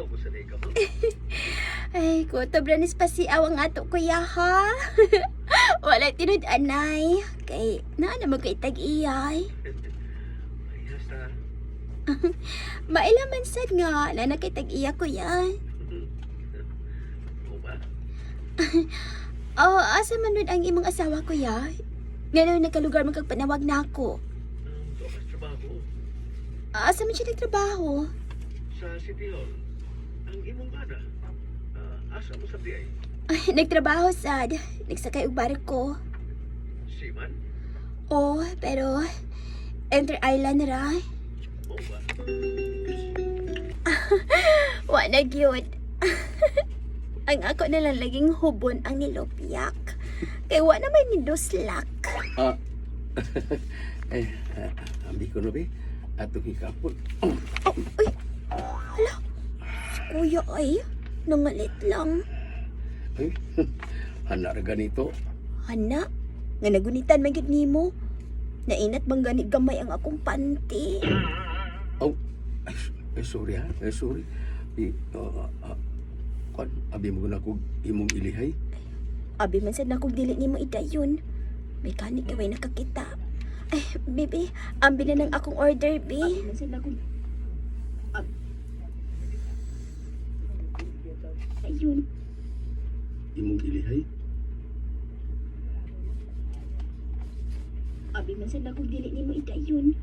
Aw, ko sa ka mo. Ay, kutob ra ni pasiaw ang ato kuya ha. Wala tinud anay. Kay naa na mo kay tag-iyay. Ay, hasta. Maila man sad nga na kay tag-iya kuya. Oo ba? Oh, asa man nun ang imong asawa kuya? Ngano nagkalugar man kag panawag nako. Doon ka sa trabaho. Asa man siya nagtrabaho? Sa City Hall. Ang imong ana. Asa mo sa di ay? Ay, nagtrabaho sad. Nagsakay og barko. Seaman? Oh, pero Enter Island ra. Oo ba? Wa na gyud. Ang ako na lang laging hubon ang nilopiak. Kay wa naman ni duslak. Ah. Eh, ambi ko na be. Atong hikapon. Oh, uy. Hala. Si kuya ay nangalit lang. Ay, hana ra ganito. Hana, nga nagunitan man gyud nimo. Nainat bang gani gamay ang akong panty. Oh, ay, ay, sorry ha. Ay, sorry. I, kwan, abi mo na kog imong ilihay. Abi man sad nakog dili nimo idayon. May kanig kay way nakakita. Ay, baby, ambi na ng akong order, be. Abi man sad nakog. Ayun. Imong ilihay. Abi man sad nakog dili nimo idayon.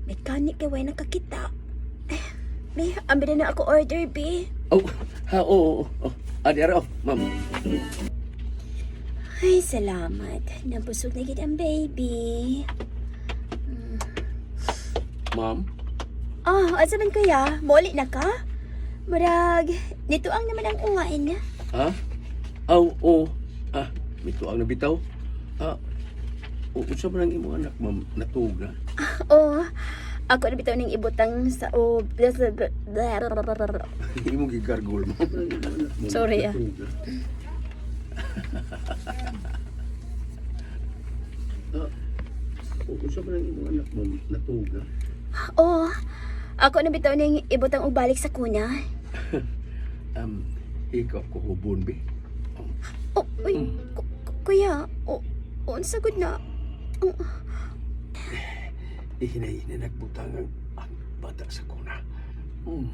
May kanig kay way nakakita. Ay, be, ambi na ng ako order, be. Oh, ha, oo, oo, oo. Ah, di ara, oh, ma'am. Ay, salamat. Nabusog na gid ang baby. Ma'am? Ah, asa man kuya? Muli na ka? Murag, nito ang naman ang uwain. Ha? Aw, oo. Ah, mito ang nabitaw. Ah, unsa man ang imong anak, ma'am? Natuog na? Oh, ako na bitaw ning ibutang sa o. Imong gigargol, ma'am. Ma'am, Sorry, ah. natuog na. Ah, unsa man ang imong anak, ma'am? Natuog na? Oh, ako na bitaw ning ibutang og balik sa kuna. Ikaw ko hubon, be. Oh, uy, kuya, oh, unsa gud na? Ihinay-hinay nagbutang ang bata sa kuna. Mm.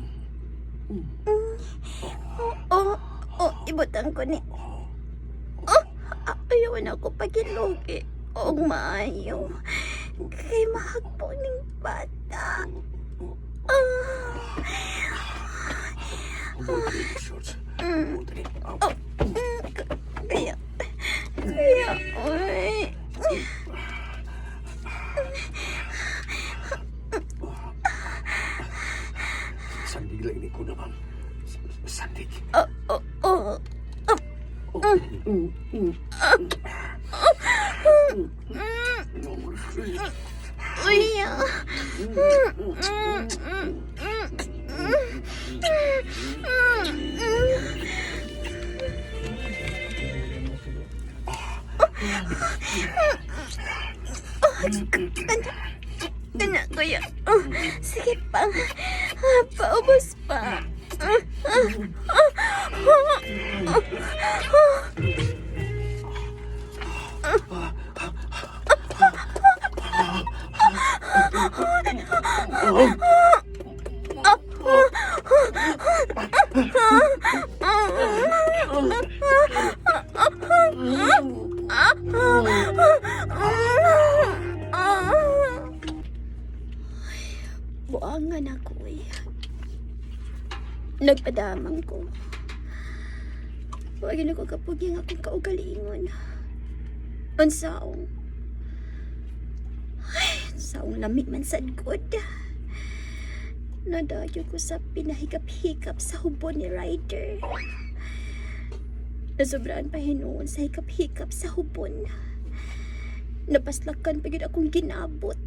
Oh, oh, ibutang ko ni. Oh, ayaw na ako pagilugi. Og maayo. Kay mahagpo ning bata. Ah. Hubon ni shorts. Hubon ni. Oh, kaya, kaya, uy. Sandig lang ni kuna, ma'am. Sandig. Oh, oh, oh. Oh. Mm, mm. Uy, ah. Kana, kuya. Oh, sige pa. Ah, paubos pa. Buangan ako eh. Nagpadamang ko. Huwag na ko kapag yung akong kaugalingon. Unsaong. Ay, unsaong lami man sad good. Nadayo ko sa pinahikap-hikap sa hubo ni Ryder. Nasobraan pa hinuon sa hikap-hikap sa hubon. Napaslakan pa yun akong ginabot.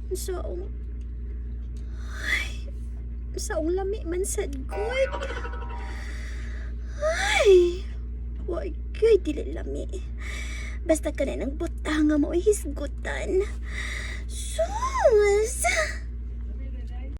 Unsaong. Ay, unsaong lami man sad good. Ay, wag kay dili lami. Basta ka na ng butanga mo ay hisgutan. Sus!